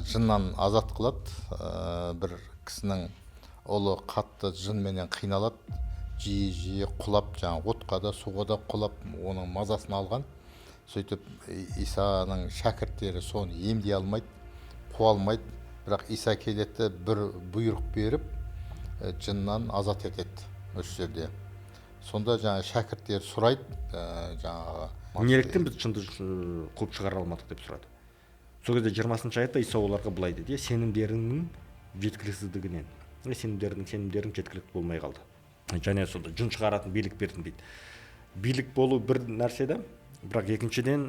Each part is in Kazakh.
Жыннан азат қылады. Бір кісінің ұлы қатты жынменен қиналады, жиі-жиі құлап, жаңа отқа да суға да құлап, оның мазасын алған. Сөйтіп Исаның шәкірттері соны емдей алмайды, қуа алмайды. Бірақ Иса келеді, бір бұйрық беріп, жыннан азат етеді осы жерде. Сонда жаңа шәкірттер сұрайды, жаңағы неліктен біз жынды қуып шығара алмадық деп сұрады. Сол кезде 20-шы аятта Иса оларға былай деді: сенімдеріңнің жеткіліксіздігінен, сенімдерің жеткілікті болмай қалды. Және сонда жын шығаратын билік бердім дейді. Билік болу бір нәрсе да, бірақ екіншіден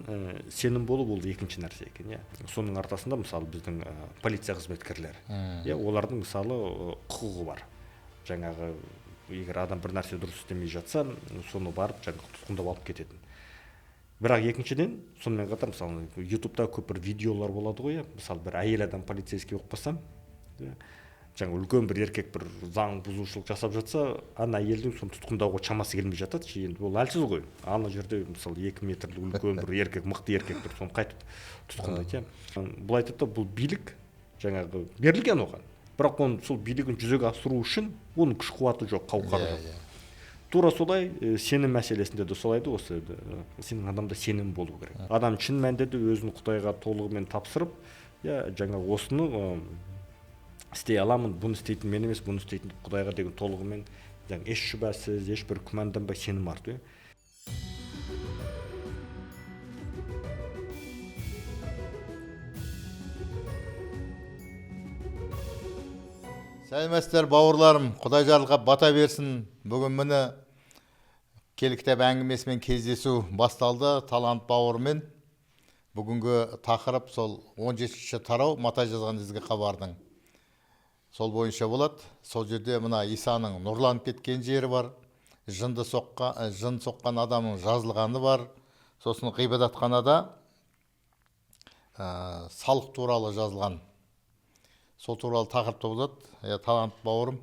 сенім болу бұл екінші нәрсе екен, иә. Соның артасында мысалы біздің полиция қызметкерлері, иә, олардың мысалы құқығы бар. Жаңағы егер адам бір нәрсе дұрыс істемей жатса, соны барып жаңағы тұтқындап алып кететін. Бірақ екіншіден, сонымен қатар мысалы ютубта көп бір видеолар болады ғой, иә. Мысалы бір әйел адам полицейский болып қалса, жаңа үлкен бір еркек бір заң бұзушылық жасап жатса, ана әйелдің соны тұтқындауға шамасы келмей жатады. Енді ол әлсіз ғой. Ана жерде мысалы 2 метрлік үлкен бір еркек, мықты еркек тұр, соны қайтып тұтқындайды, иә. Бұл айтады да, бұл билік жаңағы берілген оған. Бірақ оның сол билігін жүзеге асыру үшін оның күш қуаты жоқ, қауқары жоқ. Тура солай сенім мәселесінде де солай да, осы сенің адамда сенім болу керек. Адам шын мәнінде де өзін Құдайға толығымен тапсырып, иә, жаңа осыны істей аламын, бұны істейтін мен емес, бұны істейтін Құдайға деген толығымен, жаңа еш шүбәсіз, ешбір күмәнданбай сенім арту. Сәлеметсіздер, бауырларым, Құдай жарылқап бата берсін. Бүгін міне Киелі кітап әңгімесімен кездесу басталды Талант бауырмен. Бүгінгі тақырып сол 17-ші тарау Матай жазған ізгі хабардың. Сол бойынша болады. Сол жерде мына Исаның нұрланып кеткен жері бар, жын соққан адамның жазылғаны бар. Сосын ғибадатханада салық туралы жазылған. Сол туралы тақырыпта болады. Талант бауырым,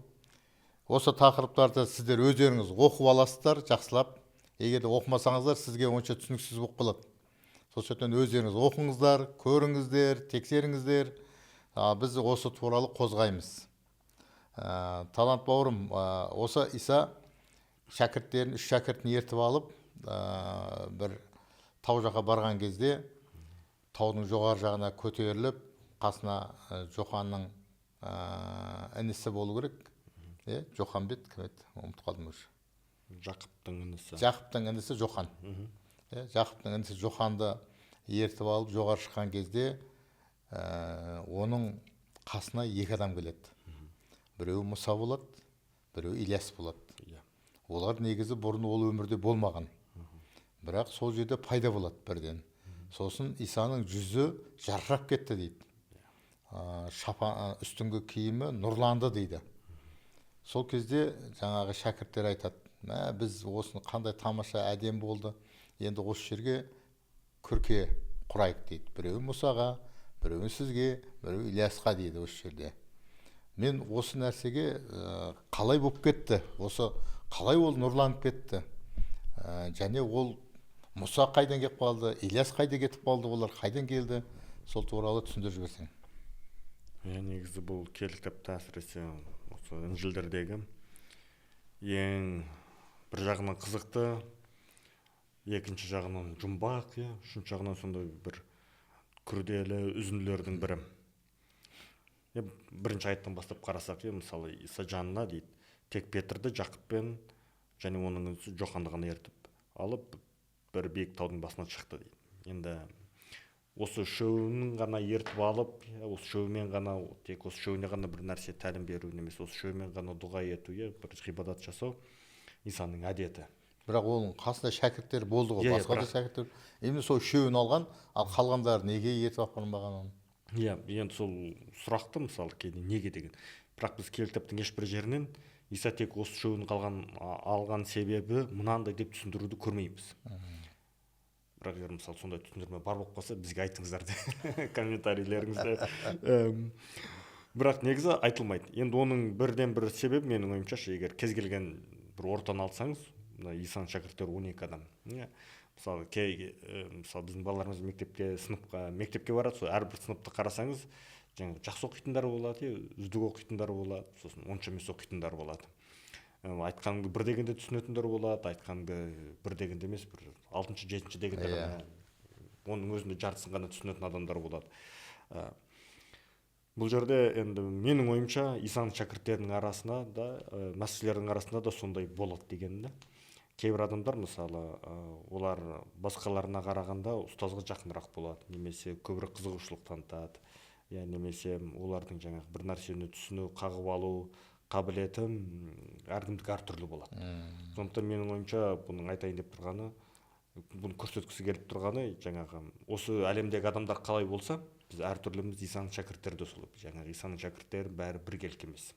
осы тақырыптарды сіздер өздеріңіз оқып аласыздар жақсылап. Егер де оқымасаңыздар, сізге онша түсініксіз болып қалады. Сол себептен өздеріңіз оқыңыздар, көріңіздер, тексеріңіздер. Біз осы туралы қозғаймыз. Талант бауырым, осы Иса шәкірттерін, 3 шәкіртін ертіп алып, бір тау жаққа барған кезде таудың жоғары жағына көтеріліп, қасына Жоханның інісі болу керек. Жохан бет, кім еді? Ұмытып қалдым уже. Жақыптың інісі. Жақыптың інісі Жохан. Жақыптың інісі Жоханды ертіп алып жоғары шыққан кезде оның қасына 2 адам келеді. Біреуі Мұса болады, біреуі Ильяс болады. Олар негізі бұрын ол өмірде болмаған. Бірақ сол жерде пайда болады бірден. Сосын Исаның жүзі жарқырап кетті дейді. Үстіңгі киімі нұрланды дейді. Сол кезде жаңағы шәкірттер айтады: мә, біз осыны қандай тамаша әдем болды, енді осы жерге күрке құрайық дейді. Біреуі Мұсаға, біреуі сізге, біреуі Ильясқа дейді осы жерде. Мен осы нәрсеге қалай болып кетті, осы қалай ол нұрланып кетті, және ол Мұса қайдан келіп қалды, Ильяс қайда кетіп қалды, олар қайдан келді, сол туралы түсіндіріп жіберсең. Негізі бұл киелі кітапта, әсіресе осы інжілдердегі ең бір жағынан қызықты, екінші жағынан жұмбақ, үшінші жағынан сондай бір күрделі үзінділердің бірі. Бірінші аяттан бастап қарасақ, мысалы Иса жанына дейді, тек Петрді, Жақыппен және оның інісі Жоханды ғана ертіп алып бір биік таудың басына шықты дейді. Енді осы үшеуінің ғана ертіп алып, осы үшеуімен ғана, тек осы үшеуіне ғана бір нәрсе тәлім беру немесе осы үшеуімен ғана дұға ету, бір ғибадат жасау Исаның әдеті. Бірақ оның қасында шәкірттер болды ғой, басқа да шәкірттер. Енді сол үшеуін алған, ал қалғандары неге ертіп алып бармаған оны? Иә, енді сол сұрақты мысалы кейде неге деген. Бірақ біз киелі кітаптың ешбір жерінен Иса тек осы үшеуін алған себебі мынандай деп түсіндіруді көрмейміз. Бірақ егер мысалы сондай түсіндірме бар болып қалса, бізге айтыңыздар деп комментарийлеріңізде. Бірақ негізі айтылмайды. Енді оның бірден бір себебі менің ойымша, егер кез келген бір ортаны алсаңыз, мына Исаның шәкірттері 12 адам. Мысалы, мысалы біздің балаларымыз мектепке, сыныпқа, мектепке барады, сол әрбір сыныпты қарасаңыз, Жаңағы жақсы оқитындар болады, үздік оқитындар болады, сосын онша емес оқитындар болады. Айтқаныңды бір дегенде түсінетіндер болады, айтқаныңды бір дегенде емес, бір алтыншы, жетінші дегенде ғана, оның өзінде жартысын ғана түсінетін адамдар болады. Бұл жерде енді менің ойымша, Исаның шәкірттерінің арасында да, мәсіхшілердің арасында да сондай болады деген да. Кейбір адамдар, мысалы, олар басқаларына қарағанда ұстазға жақынырақ болады, немесе көбірек қызығушылық танытады, иә, немесе олардың жаңағы бір нәрсені түсіну, қағып алу қабілеті әркімдікі әртүрлі болады. Сондықтан менің ойымша, бұның айтайын деп тұрғаны, бұны көрсеткісі келіп тұрғаны, жаңағы осы әлемдегі адамдар қалай болса, біз әртүрліміз, Исаның шәкірттері де солай. Жаңағы Исаның шәкірттері бәрі біркелкі емес.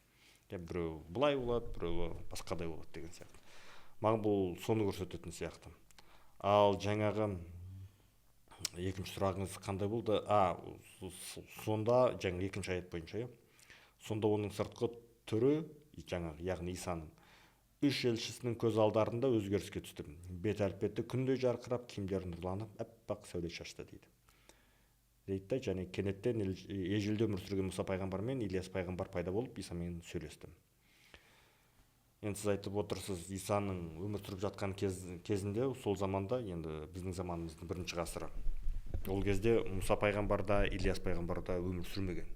Иә, біреу былай болады, біреу басқадай болады деген сияқты. Маған бұл соны көрсететін сияқты. Ал жаңағы екінші сұрағыңыз қандай болды? Сонда жаңағы екінші аят бойынша, иә. Сонда оның сыртқы түрі, жаңағы, яғни Исаның үш елшісінің көз алдарында өзгеріске түсті. Бет әлпеті күндей жарқырап, киімдері нұрланып, аппақ сәуле шашты дейді. Дейді да, және кенеттен ежелде өмір сүрген Мұса пайғамбар мен Ильяс пайғамбар пайда болып, Исамен сөйлесті. Енді сіз айтып отырсыз, Исаның өмір сүріп жатқан кезінде, сол заманда, енді біздің заманымыздың бірінші ғасыры. Ол кезде Мұса пайғамбар да, Ильяс пайғамбар да өмір сүрмеген.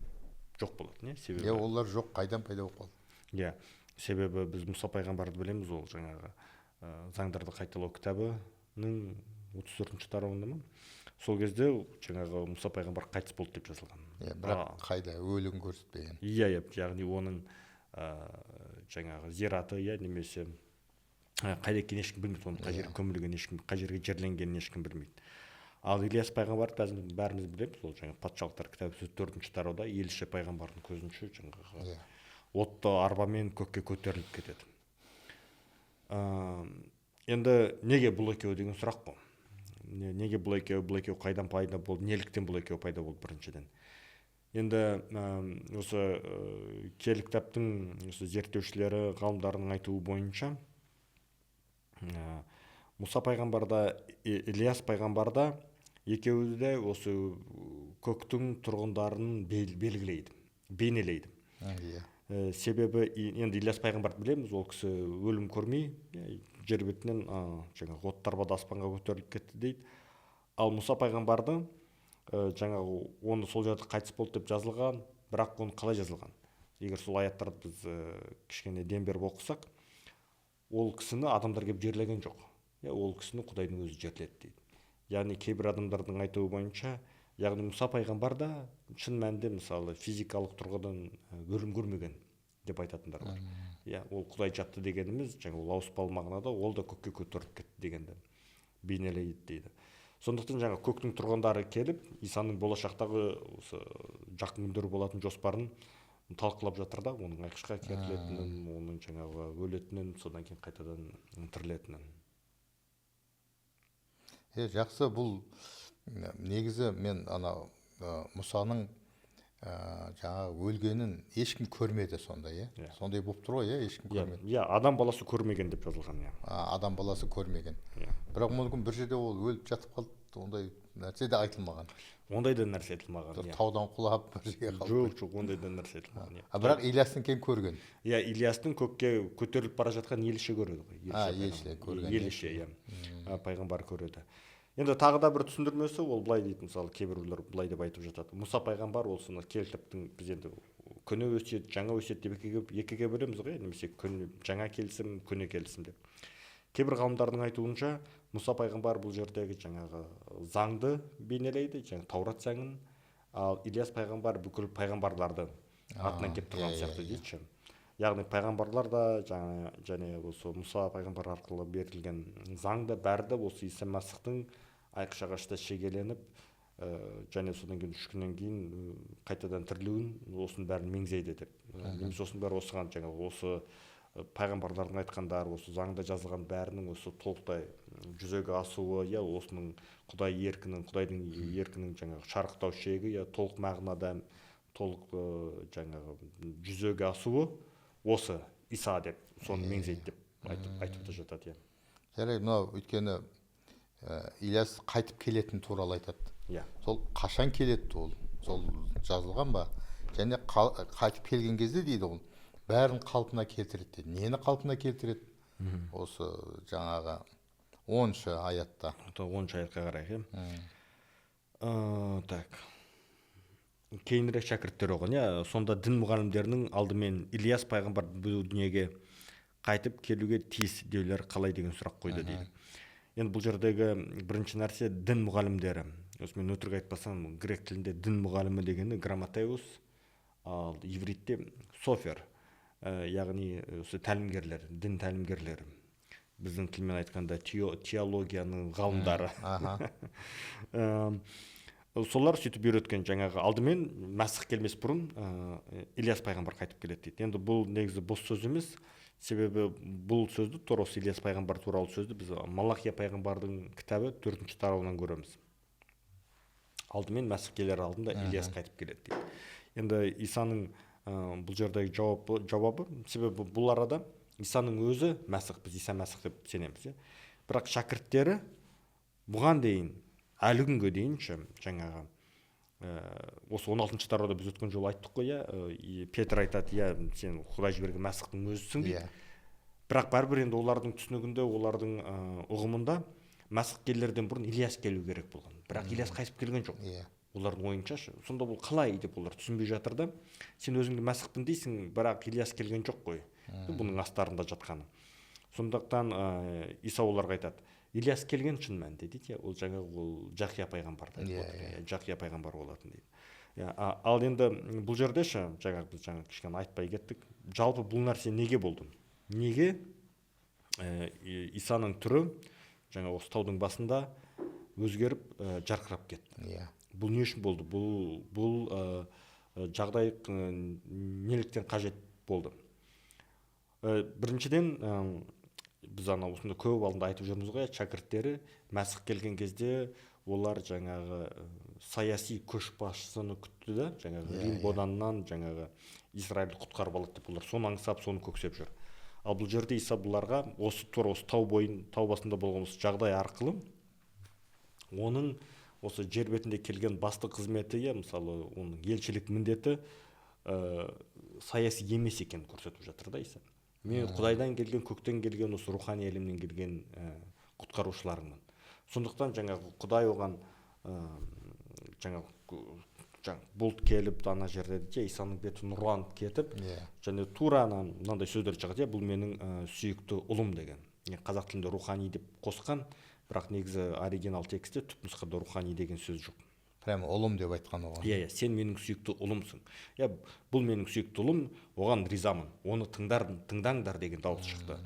Жоқ болатын, иә, себебі. Иә, олар жоқ, қайдан пайда болып қалды? Иә, себебі біз Мұса пайғамбарды білеміз, ол жаңағы заңдарды қайталау кітабының 34-ші тарауында ма? Сол кезде жаңағы Мұса пайғамбар қайтыс болды деп жазылған. Иә, бірақ қайда өлігін көрсетпеген. Иә, яғни оның жаңағы зираты, иә, немесе қайда екенін ешкім білмейді, оның қай жерге көмілгенін ешкім, қай жерге жерленгенін ешкім білмейді. Ал Ильяс пайғамбарды бәріміз білеміз, ол жаңағы патшалықтар кітабы 4-ші тарауда Еліше пайғамбардың көзінше жаңағы отты арбамен көкке көтеріліп кетеді. Енді неге бұл екеуі деген сұрақ қой. Неге бұл екеуі, бұл екеуі қайдан пайда болды, неліктен бұл екеуі пайда болды біріншіден. Енді осы киелі кітаптың осы зерттеушілері, ғалымдарының айтуы бойынша, Мұса пайғамбар да, Ильяс пайғамбар да екеуі де осы көктің тұрғындарын белгілейді, бейнелейді. Себебі енді Ильяс пайғамбарды білеміз, ол кісі өлім көрмей, жер бетінен жаңағы отты арбада аспанға көтеріліп кетті дейді. Ал Мұса пайғамбарды жаңағы оны сол жерде қайтыс болды деп жазылған, бірақ оны қалай жазылған? Егер сол аяттарды біз кішкене дем беріп оқысақ, ол кісіні адамдар келіп жерлеген жоқ. Ол кісіні Құдайдың өзі жерледі дейді. Яғни кейбір адамдардың айтуы бойынша, яғни Мұса пайғамбар да шын мәнінде, мысалы, физикалық тұрғыдан өлім көрмеген деп айтатындар бар. Иә, ол Құдай жатты дегеніміз, жаңа ол ауыспалы мағынада, ол да көкке көтеріліп кетті дегенді бейнелейді дейді. Сондықтан жаңа көктің тұрғындары келіп, Исаның болашақтағы осы жақын күндері болатын жоспарын талқылап жатыр да, оның айқышқа керілетінін, оның жаңағы өлетінін, содан кейін қайтадан тірілетінін. Жақсы, бұл негізі мен ана Мұсаның жаңағы өлгенін ешкім көрмеді сонда, иә? Сондай болып тұр ғой, иә, ешкім көрмеді. Иә, адам баласы көрмеген деп жазылған, иә. Адам баласы көрмеген. Бірақ мүмкін бір жерде ол өліп жатып қалды, ондай нәрсе де айтылмаған. Ондай да нәрсе айтылмаған, иә. Таудан құлап бір жерге қалып. Жоқ, ондай да нәрсе айтылмаған, иә. Бірақ Ильястың кейін көрген. Иә, Ильястың көкке көтеріліп бара жатқан Еліше көреді ғой. Еліше көрген. Еліше, иә. Пайғамбар көреді. Енді тағы да бір түсіндірмесі, ол былай дейді, мысалы, кейбіреулер былай деп айтып жатады. Мұса пайғамбар ол соны киелі кітаптың біз енді көне өсиет, жаңа өсиет деп екіге бөлеміз ғой, немесе жаңа келісім, көне келісім деп. Кейбір ғалымдардың айтуынша, Мұса пайғамбар бұл жердегі жаңағы заңды бейнелейді, жаңа Таурат заңын, ал Ильяс пайғамбар бүкіл пайғамбарларды атынан келіп тұрған сияқты дейді. Яғни пайғамбарлар да және осы Мұса пайғамбар арқылы берілген заң да бәрі де осы Иса Мәсіхтің айқыш ағашта шегеленіп, және содан кейін 3 күннен кейін қайтадан тірілуін, осының бәрін меңзейді деп. Немесе осының бәрі осыған жаңағы осы пайғамбарлардың айтқандары, осы заңда жазылған бәрінің осы толықтай жүзеге асуы, я осының Құдай еркінің, Құдайдың еркінің жаңағы шарықтау шегі, я толық мағынада толық жаңағы жүзеге асуы осы Иса деп, соны меңзейді деп айтып та жатады, иә. Жарайды, мынау өйткені Ильяс қайтып келетін туралы айтады. Иә. Сол қашан келеді ол? Сол жазылған ба? Және қайтып келген кезде дейді ол бәрін қалпына келтіреді дейді. Нені қалпына келтіреді? Осы жаңағы 10-шы аятта. 10-шы аятқа қарайық, иә. Так. Кейінірек шәкірттер оған, иә, сонда дін мұғалімдерінің алдымен Ильяс пайғамбар бұл дүниеге қайтып келуге тиіс деулер қалай деген сұрақ қойды дейді. Енді бұл жердегі бірінші нәрсе дін мұғалімдері. Осы мен өтірік айтпасам, грек тілінде дін мұғалімі дегені грамматеус, ал ивритте софер, яғни осы тәлімгерлер, дін тәлімгерлері. Біздің тілмен айтқанда теологияның ғалымдары. Солар сөйтіп үйреткен жаңағы алдымен Мәсіх келмес бұрын Ильяс пайғамбар қайтып келеді дейді. Енді бұл негізі бос сөз емес, себебі бұл сөзді, тура осы Ильяс пайғамбар туралы сөзді біз Малахия пайғамбардың кітабы 4-ші тарауынан көреміз. Алдымен Мәсіх келер алдында Ильяс қайтып келеді дейді. Енді Исаның бұл жердегі жауабы, себебі бұл арада Исаның өзі Мәсіх, біз Иса Мәсіх деп сенеміз, иә. Бірақ шәкірттері бұған дейін, әлі күнге дейін жаңағы осы 16-шы тарауда біз өткен жолы айттық қой, иә, Петр айтады, иә, сен Құдай жіберген Мәсіхтің өзісің дейді. Бірақ бәрібір енді олардың түсінігінде, олардың ұғымында Мәсіх келерден бұрын Ильяс келу керек болған. Бірақ Ильяс қайтып келген жоқ. Олардың ойынша, сонда бұл қалай деп олар түсінбей жатыр да. Сен өзіңді Мәсіхпін дейсің, бірақ Ильяс келген жоқ қой. Бұның астарында жатқаны. Сондықтан Иса оларға айтады, Ильяс келген шын мәнінде дейді, ол жаңағы ол Жақия пайғамбар дейді. Жақия пайғамбар болатын дейді. Ал енді бұл жерде ше, жаңағы біз жаңа кішкене айтпай кеттік. Жалпы бұл нәрсе неге болды? Неге Исаның түрі жаңа осы таудың басында өзгеріп, жарқырап кетті? Бұл не үшін болды? Бұл жағдай неліктен қажет болды? Біріншіден, біз ана осында көп алдында айтып жүрміз ғой, шәкірттері Мәсіх келген кезде олар жаңағы саяси көшбасшыны күтті да, жаңағы Рим боданынан жаңағы Израильді құтқарып алады деп олар соны аңсап, соны көксеп жүр. Ал бұл жерде Иса бұларға осы тура осы тау бойын, тау басында болған осы жағдай арқылы оның осы жер бетінде келген басты қызметі, мысалы, оның елшілік міндеті саяси емес екенін көрсетіп жатыр да Иса. Мен Құдайдан келген, көктен келген, осы рухани әлемнен келген құтқарушыларымын. Сондықтан жаңағы Құдай оған жаңағы бұлт келіп ана жерде Исаның беті нұрланып кетіп, және тура ана мынандай сөздер шығады, бұл менің сүйікті ұлым деген. Қазақ тілінде рухани деп қосқан, бірақ негізі оригинал текстте түпнұсқада рухани деген сөз жоқ. Прямо ұлым деп айтқан оған. Иә, сен менің сүйікті ұлымсың. Иә, бұл менің сүйікті ұлым, оған ризамын. Оны тыңдаңдар деген дауыс шықты.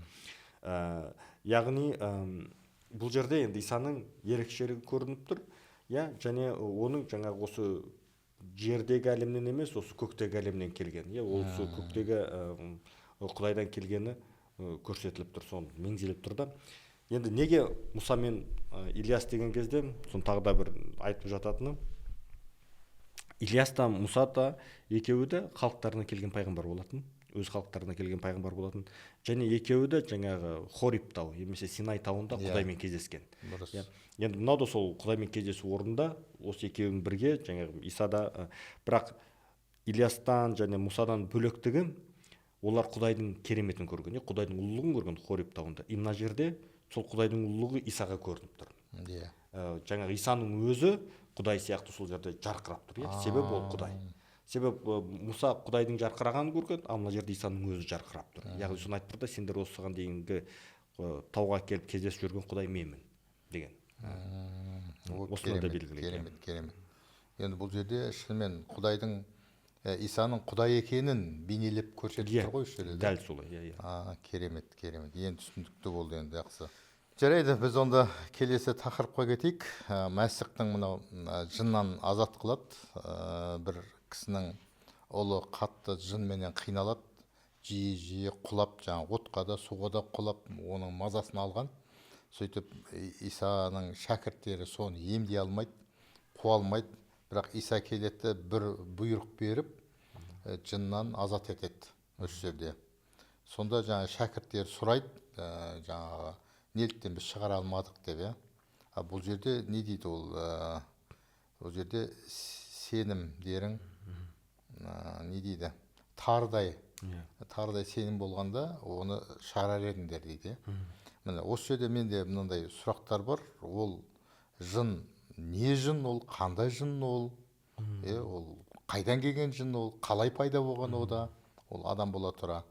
Яғни бұл жерде енді Исаның ерекшелігі көрініп тұр. Иә, және оның жаңағы осы жердегі әлемнен емес, осы көктегі әлемнен келген. Иә, ол осы көктегі Құдайдан келгені көрсетіліп тұр, соны меңзеліп тұр да. Енді неге Мұса мен Ильяс деген кезде, соны тағы да бір айтып жататыны, Ильяс та Мұса та екеуі де халықтарына келген пайғамбар болатын, өз халықтарына келген пайғамбар болатын. Және екеуі де жаңағы Хориб тауы, немесе Синай тауында Құдаймен кездескен. Енді мынау да сол Құдаймен кездесу орнында осы екеуінің бірге жаңағы Иса да, бірақ Ильястан және Мұсадан бөлектігі, олар Құдайдың кереметін көрген, Құдайдың ұлылығын көрген Хориб тауында. И мына жерде сол Құдайдың ұлылығы Исаға көрініп тұр. Жаңағы Исаның өзі Құдай сияқты сол жерде жарқырап тұр. Себебі ол Құдай. Себебі Мұса Құдайдың жарқырағанын көрген, ал мына жерде Исаның өзі жарқырап тұр. Яғни соны айтып тұр да, сендер осыған дейінгі тауға келіп кездесіп жүрген Құдай менмін деген. Осыны да белгілейді. Керемет, керемет. Енді бұл жерде шынымен Құдайдың, Исаның Құдай екенін бейнелеп көрсетіп тұр ғой осы жерде. Дәл солай, иә. Керемет, керемет. Енді түсінікті болды енді, жақсы. Жарайды, біз онда келесі тақырыпқа кетейік. Мәсіхтің мынау жыннан азат қылады. Бір кісінің ұлы қатты жынменен қиналады, жиі-жиі құлап, жаңа отқа да, суға да құлап, оның мазасын алған. Сөйтіп Исаның шәкірттері соны емдей алмайды, қуа алмайды. Бірақ Иса келеді, бір бұйрық беріп, жыннан азат етеді осы жерде. Сонда жаңа шәкірттері сұрайды, жаңағы неліктен біз шығара алмадық деп, иә. А бұл жерде не дейді ол? Бұл жерде сенімдерің не дейді, тарыдай тарыдай сенім болғанда оны шығарар едіңдер дейді. Міне, осы жерде менде мынандай сұрақтар бар. Ол жын не жын, ол қандай жын, ол ол қайдан келген жын, ол қалай пайда болған ода, ол адам бола тұра.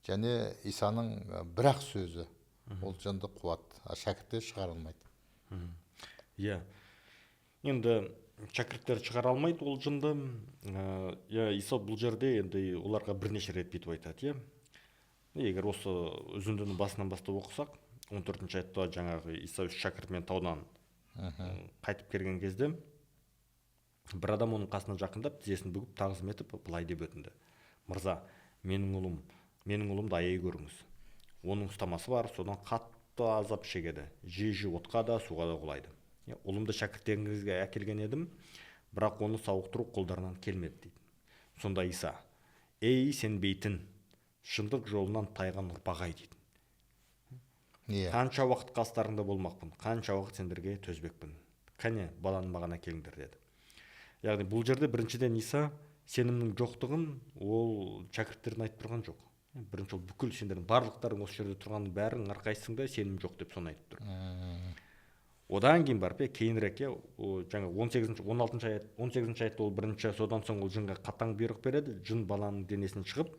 Және Исаның бір-ақ сөзі ол жынды қуады, а шәкірттер шығара алмайды. Иә, енді шәкірттер шығара алмайды ол жынды. Иә, Иса бұл жерде енді оларға бірнеше рет бүйтіп айтады, иә. Егер осы үзіндінің басынан бастап оқысақ, 14-ші аятта жаңағы Иса үш шәкіртімен таудан қайтып келген кезде бір адам оның қасына жақындап, тізесін бүгіп, тағзым етіп, былай деп өтінді: «Мырза, менің ұлымды аяй көріңіз. Оның ұстамасы бар, содан қатты азап шегеді, жиі-жиі отқа да, суға да құлайды. Ұлымды шәкірттеріңізге әкелген едім, бірақ оны сауықтыру қолдарынан келмеді», – дейді. Сонда Иса: «Ей, сенбейтін, шындық жолынан тайған ұрпақ ай», – дейді. «Қанша уақыт қастарыңда болмақпын, қанша уақыт сендерге төзбекпін? Кәне, баланы маған әкеліңдер», – деді. Яғни бұл жерде біріншіден Иса сенімнің жоқтығын ол шәкірттеріне айтып тұрған жоқ. Бірінші ол бүкіл сендердің барлықтарың, осы жерде тұрғанның бәрінің әрқайсысында сенім жоқ деп соны айтып тұр. Одан кейін барып, иә, кейінірек, иә, жаңа 18-ші, 16-шы аят, 18-ші аятта ол бірінші, содан соң ол жынға қатаң бұйрық береді, жын баланың денесінен шығып,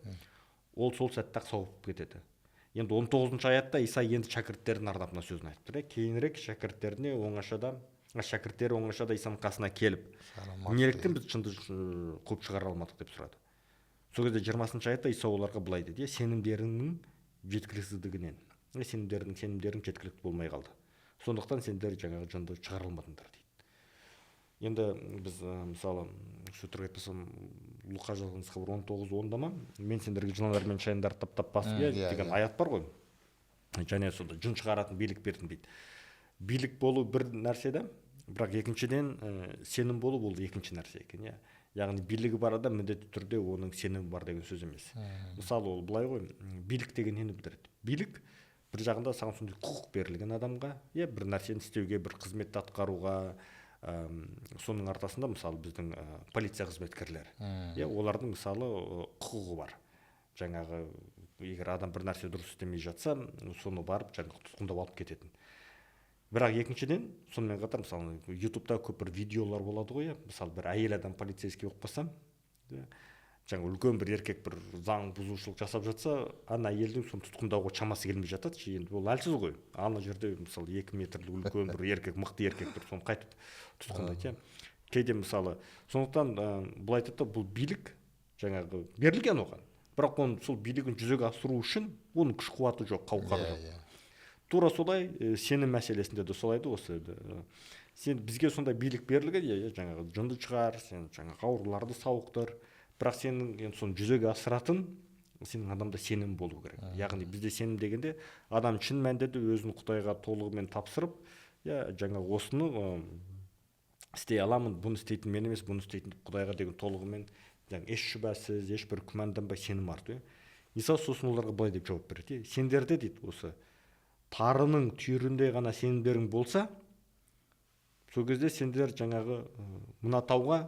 ол сол сәтте ақ сауығып кетеді. Енді 19-шы аятта Иса енді шәкірттеріне арнап мына сөзін айтып тұр, иә. Кейінірек шәкірттері оңашада Исаның қасына келіп, неліктен біз жынды қуып шығара алмадық деп сұрады. Сол кезде 20-шы аятта Иса оларға былай деді: иә, сенімдеріңнің жеткіліксіздігінен, сенімдерің жеткілікті болмай қалды, сондықтан сендер жаңағы жынды шығара алмадыңдар дейді. Енді біз, мысалы, өтірік айтпасам, Луқа жазған хабар 19:10-да ма, мен сендерге жыландар мен шаяндарды таптап басып, иә, деген аят бар ғой, және сонда жын шығаратын билік бердім дейді. Билік болу бір нәрсе да, бірақ екіншіден, сенім болу ол екінші нәрсе екен, иә. Яғни билігі бар адам міндетті түрде оның сенімі бар деген сөз емес. Мысалы, ол былай ғой, билік деген нені білдіреді? Билік бір жағында саған сондай құқық берілген адамға, иә, бір нәрсені істеуге, бір қызметті атқаруға. Соның артасында, мысалы, біздің полиция қызметкерлері, иә, олардың, мысалы, құқығы бар. Жаңағы егер адам бір нәрсе дұрыс істемей жатса, соны барып жаңағы тұтқындап алып кететін. Бірақ екіншіден, сонымен қатар, мысалы, Ютубта көп бір видеолар болады ғой, иә, мысалы, бір әйел адам полицейский болып қалса, иә, жаңа үлкен бір еркек бір заң бұзушылық жасап жатса, ана әйелдің соны тұтқындауға шамасы келмей жатады ше. Енді ол әлсіз ғой, ана жерде, мысалы, 2 метрлік үлкен бір еркек, мықты еркек тұр, соны қайтып тұтқындайды, иә, кейде, мысалы. Сондықтан былай айтады да, бұл билік жаңағы берілген оған, бірақ оның сол билігін жүзеге асыру үшін оның күш қуаты жоқ, қауқары жоқ. Тура солай, сенім мәселесінде де солай да. Осы сен, бізге сондай билік берілген, иә, жаңағы жынды шығар, сен жаңағы ауруларды сауықтыр, бірақ сенің енді соны жүзеге асыратын сенің адамда сенім болу керек. Яғни бізде сенім дегенде адам шын мәнінде де өзін Құдайға толығымен тапсырып, иә, жаңағы осыны істей аламын, бұны істейтін мен емес, бұны істейтін Құдайға деген толығымен, жаңағы еш шүбәсіз, ешбір күмәнданбай сенім арту, иә. Иса сосын оларға былай деп жауап береді: иә, сендерде, дейді, осы тарының түйіріндей ғана сенімдерің болса, сол кезде сендер жаңағы мына тауға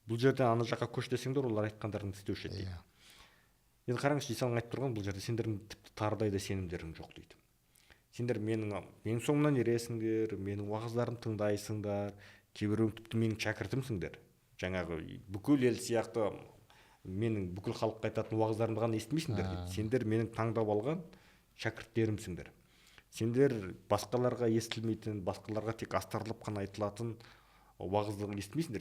бұл жерден ана жаққа көш десеңдер, олар айтқандарыңды істеуші еді дейді. Енді қараңызшы, Исаның айтып тұрғаны бұл жерде: сендердің тіпті тарыдай да сенімдерің жоқ дейді. Сендер менің соңымнан ересіңдер, менің уағыздарымды тыңдайсыңдар, кейбіреуің тіпті менің шәкіртімсіңдер, жаңағы бүкіл ел сияқты менің бүкіл халыққа айтатын уағыздарымды ғана естімейсіңдер дейді. Сендер менің таңдап алған шәкірттерімсіңдер. Сендер басқаларға естілмейтін, басқаларға тек астарлап қана айтылатын уағызды естімейсіңдер.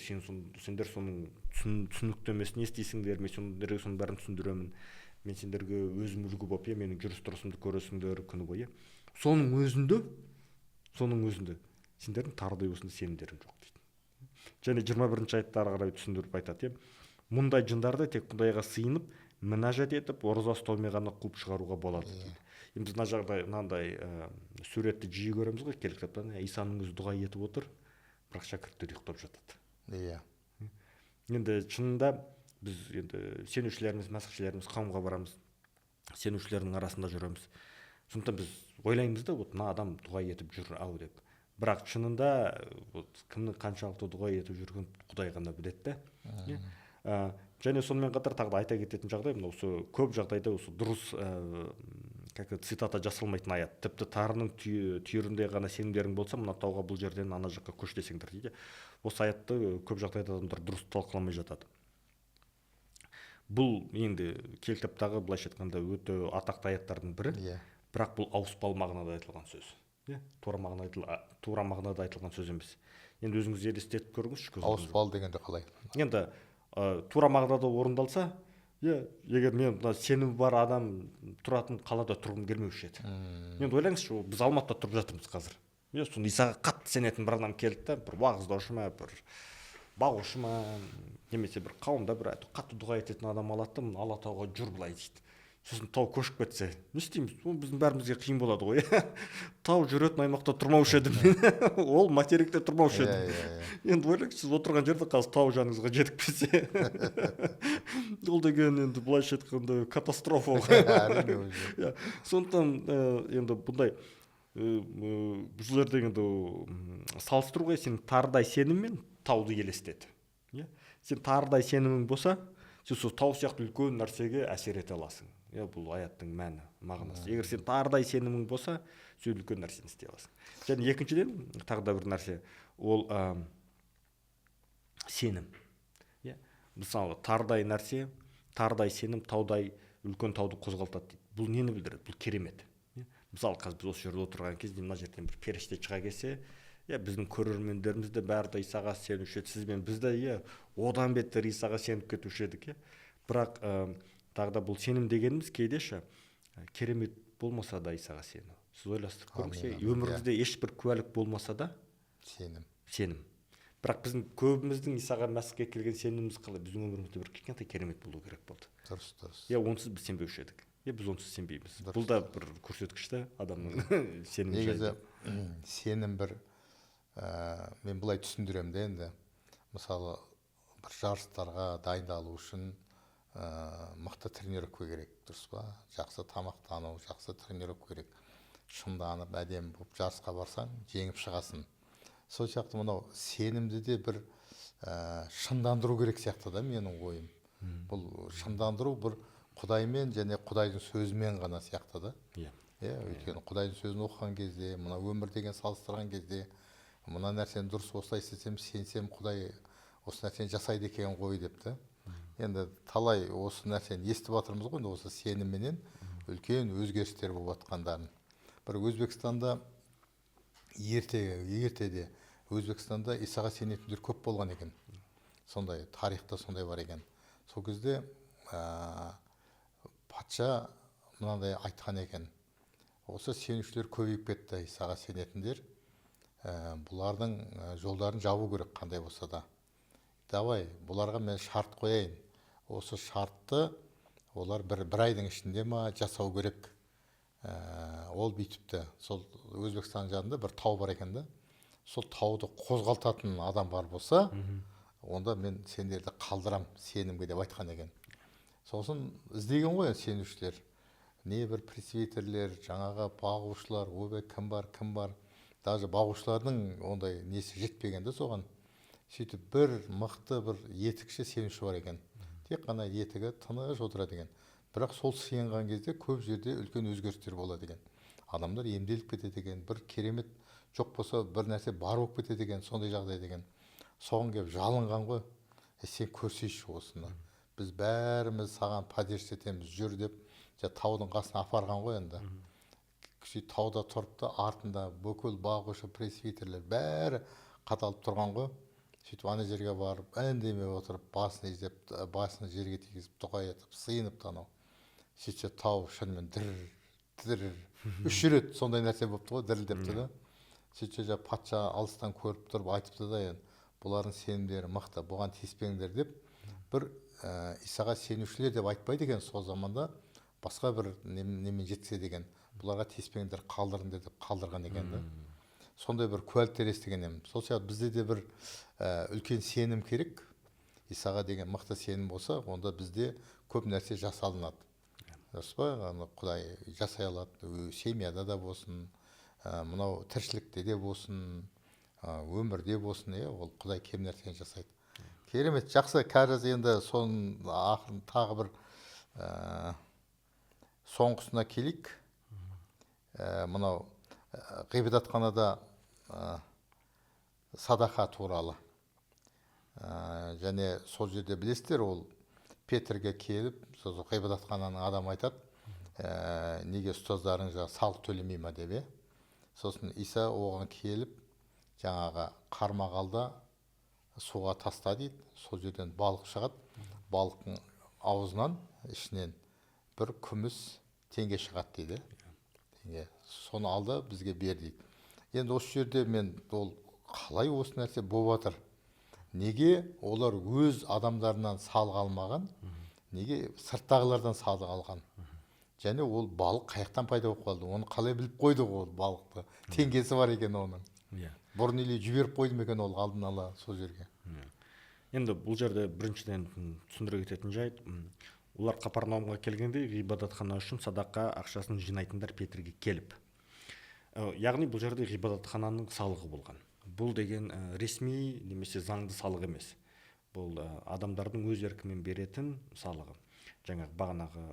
Сендер соның түсініктемесін естисіңдер. Мен сендерге соның бәрін түсіндіремін. Мен сендерге өзім үлгі болып, иә, менің жүріс тұрысымды көресіңдер күні бойы. Соның өзінде сендердің тарыдай осындай сенімдерің жоқ дейді. Және 21-ші аятта ары қарай түсіндіріп айтады, иә: мұндай жындарды тек Құдайға сыйынып, мінәжат етіп, ораза ұстаумен ғана қуып шығаруға болады дейді. Енді біз мына жағдай мынандай суретті жиі көреміз ғой киелі кітаптан. Исаның өзі дұға етіп отыр, бірақ шәкірттер ұйықтап жатады. Енді шынында біз енді сенушілеріміз, мәсіхшілеріміз, қауымға барамыз, сенушілердің арасында жүреміз. Сондықтан біз ойлаймыз да, вот мына адам дұға етіп жүр ау деп. Бірақ шынында вот кімнің қаншалықты дұға етіп жүргенін Құдай ғана біледі да. Иә? Және сонымен қатар тағы да айта кететін жағдай, мына осы көп жағдайда осы дұрыс как цитата жасалмайтын аят. Тіпті тарының түйіріндей ғана сенімдерің болса, мына тауға бұл жерден ана жаққа көш десеңдер дейді. Осы аятты көп жағдайда адамдар дұрыс талқыламай жатады. Бұл енді кітаптағы, былайша айтқанда, өте атақты аяттардың бірі. Бірақ бұл ауыспалы мағынада айтылған сөз. Иә, тура мағынада айтылған сөз емес. Енді өзіңіз елестетіп көріңізші. Ауыспалы дегенде қалай? Енді тура мағынада орындалса, иә, егер мен мына сенімі бар адам тұратын қалада тұрғым келмеуші еді. Енді ойлаңызшы, біз Алматыда тұрып жатырмыз қазір. Иә, соны Исаға қатты сенетін бір адам келді да, бір уағыздаушы ма, бір бағушы ма, немесе бір қауымда бір қатты дұға ететін адам алады да, мына Алатауға жүр былай дейді. Сосын тау көшіп кетсе, не істейміз? Ол біздің бәрімізге қиын болады ғой. Тау жүретін аймақта тұрмаушы едім мен. Ол материкте тұрмаушы едім. Енді ойлаңызшы, сіз отырған жерде қазір тау жаныңызға жетіп кетсе. Ол деген енді былайша айтқанда катастрофа ғой. Әрине. Сондықтан енді бұндай бұл жерде енді салыстыру ғой, сен тарыдай сеніммен тауды елестет. Сен тарыдай сенімің болса, сен сол тау сияқты үлкен нәрсеге әсер ете аласың. Иә, бұл аяттың мәні, мағынасы. Егер сен тарыдай сенімің болса, сен үлкен нәрсені істей аласың. Және екіншіден, тағы да бір нәрсе, ол сенім. Иә, мысалы, тарыдай нәрсе, тарыдай сенім таудай үлкен тауды қозғалтады дейді. Бұл нені білдіреді? Бұл керемет. Иә? Мысалы, қазір біз осы жерде отырған кезде мына жерден бір періште шыға келсе, иә, біздің көрермендеріміз де бәрі де Исаға сенуші еді, сіз бен біз де, иә, одан бетер Исаға сеніп кетуші едік, иә. Бірақ тағы да бұл сенім дегеніміз кейде ше керемет болмаса да Исаға сену. Сіз ойластырып көріңіз, өміріңізде ешбір куәлік болмаса да сенім. Сенім. Бірақ біздің көбіміздің Исаға Мәсіхке келген сеніміміз қалай? Біздің өмірімізде бір кішкентай керемет болу керек болды. Дұрыс, дұрыс. Иә, онсыз біз сенбеуші едік. Иә, біз онсыз сенбейміз. Бұл да бір көрсеткіш та адамның сенімі. Негізі сенім бір мен былай түсіндіремін де енді. Мысалы, бір жарыстарға дайындалу үшін мықты тренировка керек, дұрыс па? Жақсы тамақтану, жақсы тренировка керек. Шыңданып, әдемі болып жарысқа барсаң, жеңіп шығасың. Сол сияқты мынау сенімді де бір шыңдандыру керек сияқты да менің ойым. Бұл шыңдандыру бір Құдаймен және Құдайдың сөзімен ғана сияқты да. Иә. Иә, өйткені Құдайдың сөзін оқыған кезде, мына өмір деген салыстырған кезде, мына нәрсені дұрыс осылай істесем, сенсем, Құдай осы нәрсені жасайды екен ғой деп та. Енді талай осы нәрсені естіп жатырмыз ғой, енді осы сенімменен үлкен өзгерістер болып жатқандарын. Бір Өзбекстанда ертеде Өзбекстанда Исаға сенетіндер көп болған екен. Сондай тарихта сондай бар екен. Сол кезде патша мынандай айтқан екен. Осы сенушілер көбейіп кетті, Исаға сенетіндер. Бұлардың жолдарын жабу керек қандай болса да. Давай, бұларға мен шарт қояйын. Осы шартты олар бір айдың ішінде ма жасау керек. Ол бүйтіпті. Сол Өзбекстан жанында бір тау бар екен да. Сол тауды қозғалтатын адам бар болса, онда мен сендерді қалдырам сенімге деп айтқан екен. Сосын іздеген ғой сенушілер. Не бір пресвитерлер, жаңағы бағушылар, ойбай кім бар, кім бар. Даже бағушылардың ондай несі жетпеген де соған. Сөйтіп бір мықты бір етікші сенуші бар екен. Тек қана етігі тыныш отырады екен. Бірақ сол сыйынған кезде көп жерде үлкен өзгерістер болады екен. Адамдар емделіп кетеді екен, бір керемет жоқ болса бір нәрсе бар болып кетеді екен, сондай жағдай деген. Соған келіп жалынған ғой. Сен көрсейші осыны. Біз бәріміз саған поддержка етеміз, жүр деп таудың қасына апарған ғой енді. Сөйтіп тауда тұрыпты, артында бүкіл бағушы пресвитерлер бәрі қадалып тұрған ғой. Сөйтіп ана жерге барып, үндемей отырып, басын изеп, басын жерге тигізіп, дұға етіп, сыйынып анау. Сөйтсе тау шынымен дір, дір, үш рет сондай нәрсе болыпты ғой, дірілдепті да. Сөйтсе жа патша алыстан көріп тұрып айтыпты да, енді бұлардың сенімдері мықты, бұған тиіспеңдер деп бір Исаға сенушілер деп айтпайды екен сол заманда, басқа бір немен жеткізеді деген, бұларға тиіспеңдер, қалдырыңдар деп қалдырған екен да. Сондай бір куәліктер естіген едім. Сол сияқты бізде де бір үлкен сенім керек. Исаға деген мықты сенім болса, онда бізде көп нәрсе жасалынады. Дұрыс па? Аны Құдай жасай алады, семьяда да болсын, мынау тіршілікте де болсын, өмірде болсын, ол Құдай кем нәрсені жасайды. Керемет, жақсы. Қазір енді соның ақырын тағы бір соңғысына келейік. Мынау ғибадатханада садақа туралы. Және сол жерде білесіздер, ол Петрге келіп, сосын ғибадатхананың адамы айтады, неге ұстаздарың жаңағы салық төлемей ма деп, иә. Сосын Иса оған келіп, жаңағы қармақ ал да суға таста дейді. Сол жерден балық шығады. Балықтың аузынан, ішінен бір күміс теңге шығады дейді. Теңге. Соны ал да бізге бер дейді. Енді осы жерде мен ол қалай осы нәрсе болып жатыр? Неге олар өз адамдарынан салық алмаған? Неге сырттағылардан салық алған? Және ол балық қаяқтан пайда болып қалды? Оны қалай біліп қойды ол балықты? Теңгесі бар екен оның. Иә. Бұрын или жіберіп қойды ма екен ол алдын ала сол жерге? Енді бұл жерде біріншіден түсіндіре кететін жайт, олар Қапарнаумға келгенде ғибадатхана үшін садақа ақшасын жинайтындар Петрге келіп. Яғни бұл жерде ғибадатхананың салығы болған. Бұл деген ресми немесе заңды салық емес. Бұл адамдардың өз еркімен беретін салығы. Жаңағы бағанағы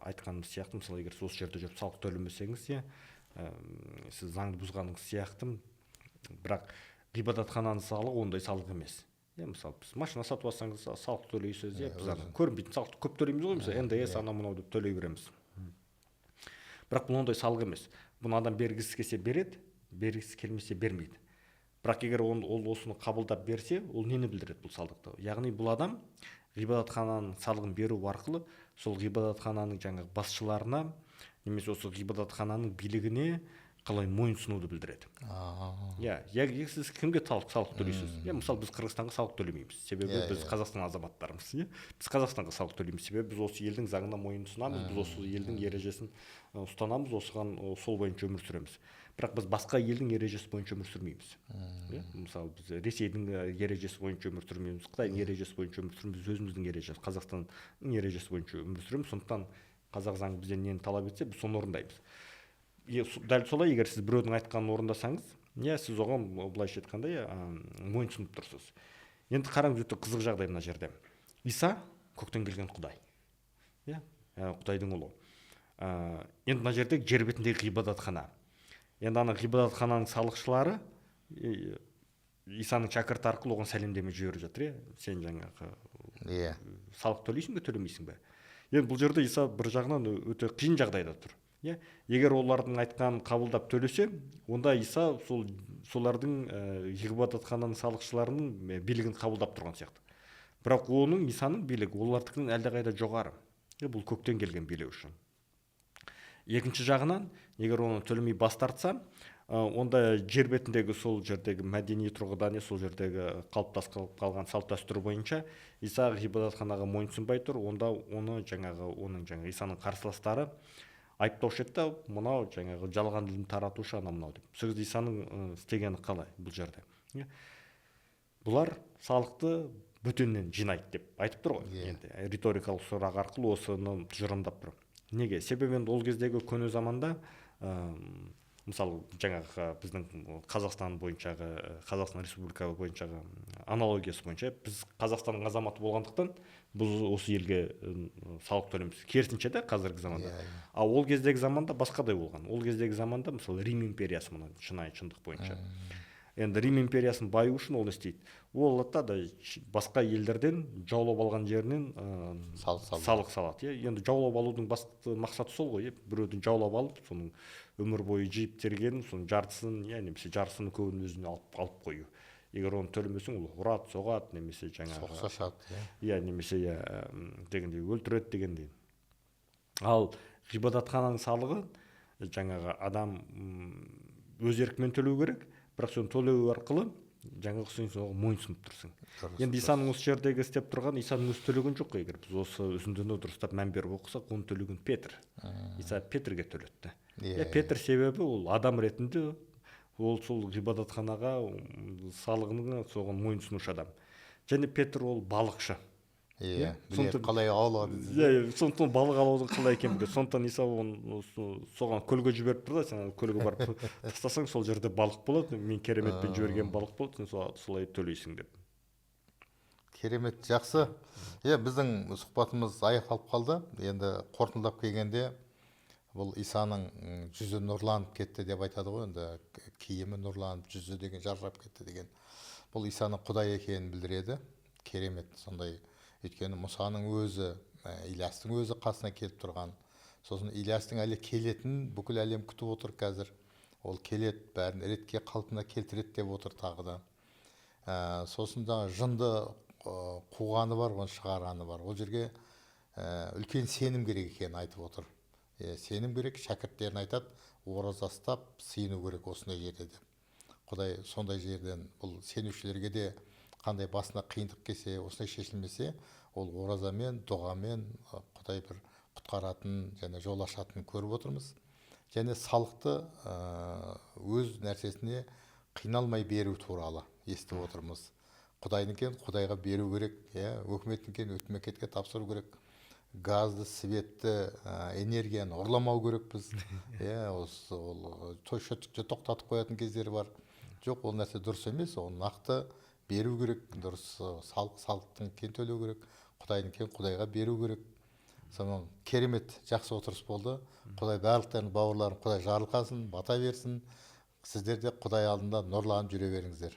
айтқанымыз сияқты, мысалы, егер сіз осы жерде жүріп салық төлемесеңіз, иә, сіз заңды бұзғаныңыз сияқты. Бірақ ғибадатхананың салығы ондай салық емес. Иә, мысалы, біз машина сатып алсаңыз салық төлейсіз, иә, біз ана көрінбейтін салықты көп төлейміз ғой, мысалы, НДС анау мынау деп төлей береміз. Бірақ бұл ондай салық емес. Бұны адам бергісі келсе береді, бергісі келмесе бермейді. Бірақ егер ол осыны қабылдап берсе, ол нені білдіреді бұл салықты? Яғни бұл адам ғибадатхананың салығын беру арқылы сол ғибадатхананың жаңағы басшыларына немесе осы ғибадатхананың билігіне қалай мойынсұнуды білдіреді. Иә, яғни сіз кімге салық төлейсіз? Иә, мысалы, біз Қырғызстанға салық төлемейміз. Себебі біз Қазақстан азаматтарымыз, иә. Біз Қазақстанға салық төлейміз, себебі біз осы елдің заңына мойынсұнамыз, біз осы елдің ережесін ұстанамыз, осыған сол бойынша өмір сүреміз. Бірақ біз басқа елдің ережесі бойынша өмір сүрмейміз. Иә, мысалы, біз Ресейдің ережесі бойынша өмір сүрмейміз, Қытайдың ережесі бойынша өмір сүрмейміз, біз өзіміздің ережесі, Қазақстанның ережесі бойынша өмір сүреміз. Сондықтан қазақ заңы бізден нені талап етсе, біз соны орындаймыз. Дәл солай, егер сіз біреудің айтқанын орындасаңыз, иә, сіз оған былайша айтқанда, иә, мойынсұнып тұрсыз. Енді қараңыз, өте қызық жағдай мына жерде. Иса көктен келген Құдай. Иә, Құдайдың ұлы. Енді мына жерде жер бетіндегі ғибадатхана. Енді ана ғибадатхананың салықшылары Исаның шәкірті арқылы оған сәлемдеме жіберіп жатыр, иә. Сен жаңағы салық төлейсің бе, төлемейсің бе? Енді бұл жерде Иса бір жағынан өте қиын жағдайда тұр. Иә, егер олардың айтқанын қабылдап төлесе, онда Иса солардың ғибадатхананың салықшыларының билігін қабылдап тұрған сияқты. Бірақ оның, Исаның билігі олардікінен әлдеқайда жоғары. Бұл көктен келген билеу үшін. Екінші жағынан, егер оны төлемей бас тартса, онда жер бетіндегі сол жердегі мәдени тұрғыдан, сол жердегі қалыптасып қалған салт дәстүр бойынша Иса ғибадатханаға мойынсұнбай тұр, онда оны жаңағы, оның жаңағы Исаның қарсыластары айыптаушы еді да, мынау жаңағы жалған ілім таратушы анау мынау деп. Сол кезде Исаның істегені қалай бұл жерде? Бұлар салықты бөтеннен жинайды деп айтып тұр ғой. Енді риторикалық сұрақ арқылы осыны тұжырымдап тұр. Неге? Себебі енді ол кездегі көне заманда, мысалы, жаңағы біздің Қазақстан бойыншағы, Қазақстан Республика бойыншағы аналогиясы бойынша, біз Қазақстанның азаматы болғандықтан біз осы елге салық төлейміз. Керісінше де қазіргі заманда. Ал ол кездегі заманда басқадай болған. Ол кездегі заманда, мысалы, Рим империясы, мына шынайы шындық бойынша. Енді Рим империясын баю үшін ол не істейді? Ол алады да басқа елдерден жаулап алған жерінен салық салады. Салық салады. Иә? Енді жаулап алудың басты мақсаты сол ғой, иә? Біреудің жаулап алып, соның өмір бойы жиып тергенін, соның жартысын, иә, немесе жартысының көбін өзіне алып қою. Егер оны төлемесең, ол ұрады, соғады, немесе жаңағы соғыс ашады, иә. Иә, немесе, иә, дегендей, өлтіреді дегендей. Ал ғибадатхананың салығы жаңағы адам өз еркімен төлеу керек, бірақ соны төлеу арқылы жаңағы сен соған мойынсұнып тұрсың. Енді Исаның осы жердегі істеп тұрған, Исаның өзі төлеген жоқ қой. Егер біз осы үзіндіні дұрыстап мән беріп оқысақ, оны төлеген Петр. Иса Петрге төлетті. Петр себебі ол адам ретінде ол сол ғибадатханаға салығының соған мойынсұнушы адам. Және Петр ол балықшы. Иә, Иә, біледі, қалай аулады десең. Иә, сондықтан балық аулаудың қалай екенін біледі. Сондықтан Иса оны соған көлге жіберіп тұр да, сен ана көлге барып тастасаң, сол жерде балық болады, мен кереметпен жіберген балық болады, сен солай төлейсің деп. Керемет, жақсы. Иә, біздің сұхбатымыз аяқталып қалды. Енді қорытындылап келгенде, бұл Исаның жүзі нұрланып кетті деп айтады ғой енді, киімі нұрланып, жүзі деген жарқырап кетті деген. Бұл Исаның Құдай екенін білдіреді. Керемет сондай. Өйткені Мұсаның өзі, Ильястың өзі қасына келіп тұрған. Сосын Ильястың әлі келетінін бүкіл әлем күтіп отыр қазір. Ол келеді, бәрін ретке, қалпына келтіреді деп отыр тағы да. Сосын да жынды қуғаны бар, оны шығарғаны бар. Ол жерге үлкен сенім керек екенін айтып отыр. Сенім керек, шәкірттерін айтады, ораза ұстап сыйыну керек осындай жерде деп. Құдай сондай жерден бұл сенушілерге де қандай басына қиындық келсе, осындай шешілмесе, ол оразамен, дұғамен Құдай бір құтқаратын және жол ашатынын көріп отырмыз. Және салықты өз нәрсесіне қиналмай беру туралы естіп отырмыз. Құдайдың Құдайға беру керек, иә, өкіметтің өкіметке тапсыру керек. Газды, светті, энергияны ұрламау керекпіз. Иә, осы ол счетчикті тоқтатып қоятын кездері бар. Жоқ, ол нәрсе дұрыс емес, оны нақты беру керек, дұрыс салық салықтың кейін төлеу керек, Құдайдың Құдайға беру керек. Сонымен керемет жақсы отырыс болды. Құдай барлықтарың, бауырларым, Құдай жарылқасын, бата берсін. Сіздер де Құдай алдында нұрланып жүре беріңіздер.